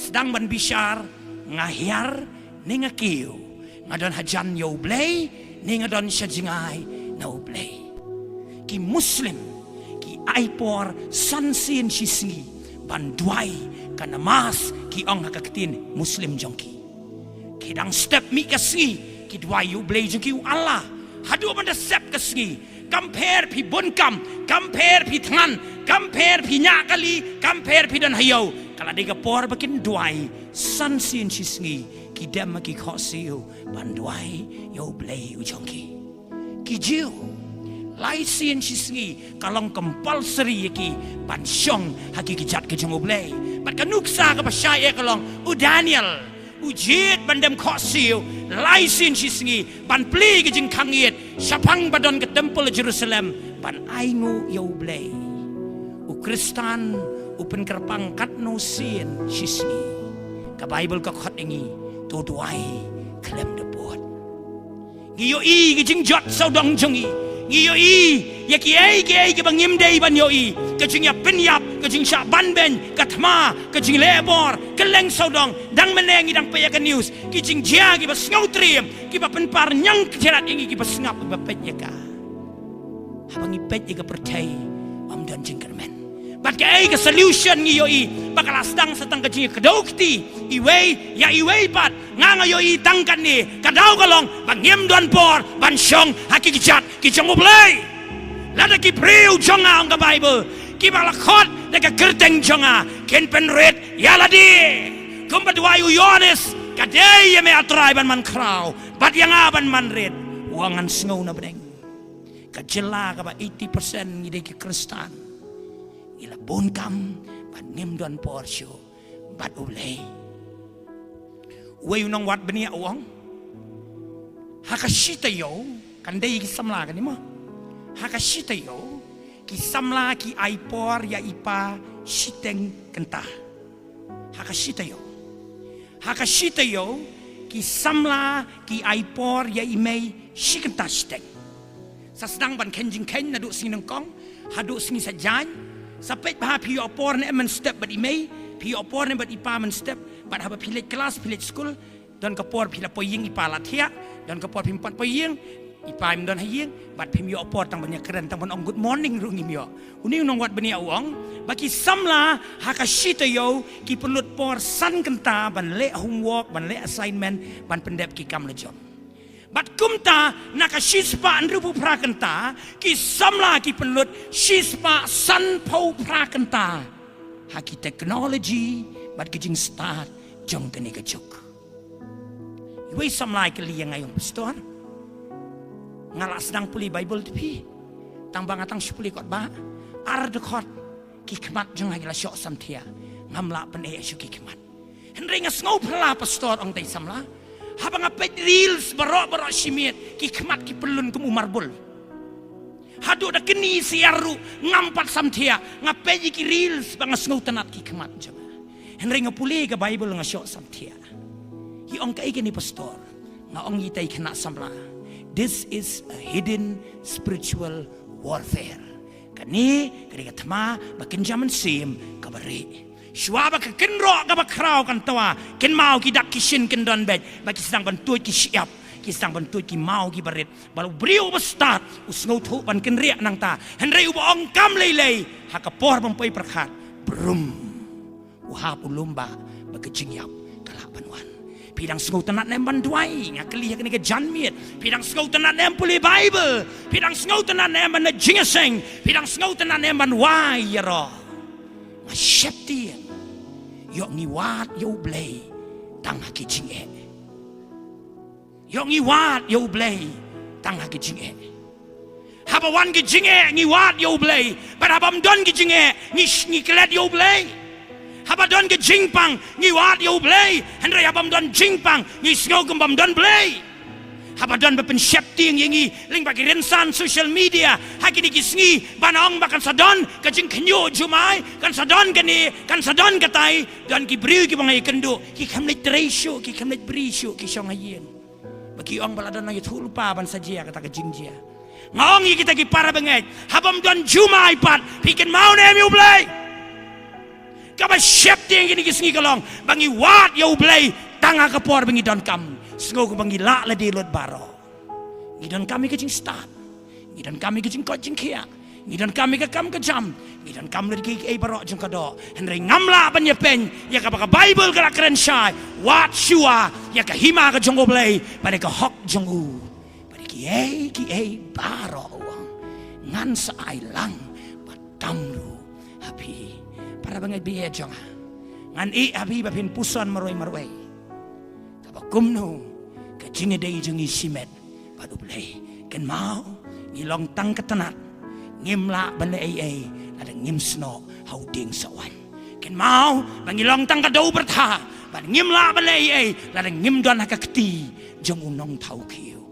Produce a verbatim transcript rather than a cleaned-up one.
Sdang ban bishar, nga hiar ne nga kiew, nga don hajan ïa U Blei ne nga don sha jngai na U Blei. Ki Muslim ki ai por san sien shi sngi ban duwai, ka namaz ki ong ha ka ktien Muslim jong ki. Ki dang step mih ka sngi ki duwai ïa U Blei jong ki, U Allah, haduh ban da sep ka sngi. Kam pher phi bun kam, kam pher phi thngan, kam pher phi ñiah kali, kam pher phi don ha ïew, ka la dei ka por ba kin duwai san sien shi sngi. Ki dem ha ki khohsiew ban duwai ïa U Blei u jong ki. Ki Jiw, lai sien shi sngi ka long compulsory ïa ki ban shong ha ki kjat ki jong U Blei. Bad ka nuksa kaba shai eh ka long, u Daniel u jied ban dem khohsiew lai sien shi sngi ban plie ki jingkhang ïit shaphang ba don ka temple Jerusalem ban ainguh ïa U Blei. U Khristan u pynkyrpang katno sien shi sngi? Ka Baibl ka khot ïa ngi, to duwai khlem da bud. Ngi ïohi ki jingjot sawdong jong ngi. Ngi ïohi ïa kiei kiei kiba ngim dei ban ïohi. Ka jingïapynïap, ka jingshah banbeiñ, ka thma, ka jingleh bor, kylleng sawdong. Dang mynne ngi dang peit ïa ka news, ki jingjia kiba sngewtriem, kiba pynpar ñiangkjat ïa ngi kiba sngap, kiba peit ïa ka. Haba ngi peit ïa ka pyrthei, ym don jingkyrmen. Bad kaei ka solution ngi ïohi? Ba ka la sdang sa tang ka jingïakdew kti iwei ïa iwei pat. Nga, nga ïohi tang katne, ka daw ka long ba ngim don por ban shong ha ki kjat ki jong U Blei. Lada ki briew jong nga, ong ka Baibl, kiba la khot da ka kyrteng jong nga, kin pynrit ïa lade. Kumba duwai u Ïoannis, ka dei ïa me, A Trai, ban man khraw, bad ïa nga ban man rit. U ong, ngan sngew na bneng. Ka jylla kaba eighty percent ngi dei ki Khristan, ngi la bun kam bad ngim don por shuh bad U Blei. Uwei u nongwad bniah u ong, ha ka shi taïew, kan dei ki samla kane mo, ha ka shi taïew ki samla ki ai por ïa i pa shiteng kynta. Ha ka shi taïew, ha ka shi taïew ki samla ki ai por ïa i mei shi kynta shiteng. Sa sdang ban kheiñ jingkheiñ naduh sngi nyngkong haduh sngi saitjaiñ. Sa peit bha, phi ïoh por ne em mynstep bad i mei, phi ïoh por ne em bad i pa mynstep. Bad haba phi leit klas, phi leit skul, don ka por phi la poi ïing, i pa la thiah. Don ka por phim pat poi ïing, i pa im don ha ïing. Bad phim ïoh por tang ban ïakren, tang ban ong good morning ruh ngim ïoh. Une u nongwad bniah u ong ba ki samla ha ka shi taïew ki pynlut por san kynta ban leh homework, ban leh assignment, ban pyndep ki kam lajong. Bad kumta, na ka shispah hynriewphew phra kynta, ki samla ki pynlut shispah sanphew phra kynta ha ki technology bad ki jingstad jong kane ka juk. Iwei i samla i kylli ïa nga, ong, Pastor, nga la sdang pule Baibl te phi, tang ba nga tang shu pule kot ba ar dkhot, ki khmat jong nga ki la shoh samthiah, ngam lah pyneh shuh ki khmat. Hynrei nga sngew phylla, Pastor, ong te i samla, haba nga peit reels baroh baroh shi miet, ki khmat ki pynlun kum u marbul. Haduh da kynni syiar ruh ngam pat samthiah. Nga peit ïa ki reels ba nga sngewtynnat ki khmat jong nga. Hynrei nga pule ka Baibl nga shoh samthiah. I ong, kaei kane, Pastor? Nga ong, ïa ita i khynnah samla, this is a hidden spiritual warfare. Kane ka dei ka thma ba kynja mynsiem kaba rieh. Shuwa ba ka kynroh kaba khraw kan twa, kynmaw ki dak ki shin kin don beit, ba ki sdang ban tuid ki shyiap, ki sdang ban tuid ki maw kiba rit. Ba u briew uba stad u sngewthuh ban kynriah nangta. Hynrei uba ong kam lei lei, ha ka por bym poi pyrkhat, brum, u hap u lum ba, ba ka jingïap ka lah ban wan. Phi dang sngewtynnat ne em ban duwai? Nga kylli ha kane ka janmiet, phi dang sngewtynnat ne em pule Baibl? Phi dang sngewtynnat ne em ban leit jingïaseng? Phi dang sngewtynnat ne em ban wai ïaroh? Nga sheptieng, ïoh ngi wad ïa U Blei tang ha ki jingeh. Ïoh ngi wad ïa U Blei tang ha ki jingeh. Haba wan ki jingeh ngi wad ïa U Blei, bad haba ym don ki jingeh ngi, ngi klet ïa U Blei. Haba don ki jingpang ngi wad ïa U Blei, hynrei haba ym don jingpang ngi sngew kumba ym don Blei. Haba don ba pynsheptieng ïa ngi lyngba ki rynsan social media ha kine ki sngi, ban ong ba kan sa don ka jingkhynñiuh jumai, kan sa don kane, kan sa don katai, don ki briew kiba nga ïakynduh, ki khlem leit trei shuh, ki khlem leit bri shuh, ki shong ha ïing. Ba ki ong ba la don nongïathuhlypa ban sa jia kata ka jingjia. Nga ong ïa kita ki para bangeit, haba ym don jumai pat, phi kynmaw ne em ïa U Blei? Kaba sheptieng ïa kine ki sngi ka long ba ngi wad ïa U Blei tang ha ka por ba ngi donkam. Sngew kumba ngi lah lade lut baroh. Ngi donkam ïa ka jingstad, ngi donkam ïa ka jingkoit jingkhiah, ngi donkam ïa ka kam ka jam, ngi donkam lade kiei kiei baroh jong ka doh. Hynrei ngam lah ban ïapeiñ ïa kaba ka Baibl ka la kren shai. Wad shuwa ïa ka hima ka jong U Blei bad ïa ka hok jong u. Bad ïa kiei kiei baroh, u ong, ngan sa ai lang bad tam ruh ha phi. Para bangeit ba ïeit jong nga, ngan ïeh ha phi ba phin puson marwei marwei. Kaba kumno ka jingïadei jong ngi shimet bad U Blei? Kynmaw, ngi long tang ka tnat, ngim lah ban leh ei ei lada ngim snoh ha u dieng soh waiñ. Kynmaw ba ngi long tang ka dew byrtha bad ngim lah ban leh ei ei lada ngim don ha ka kti jong u nongthaw khiew.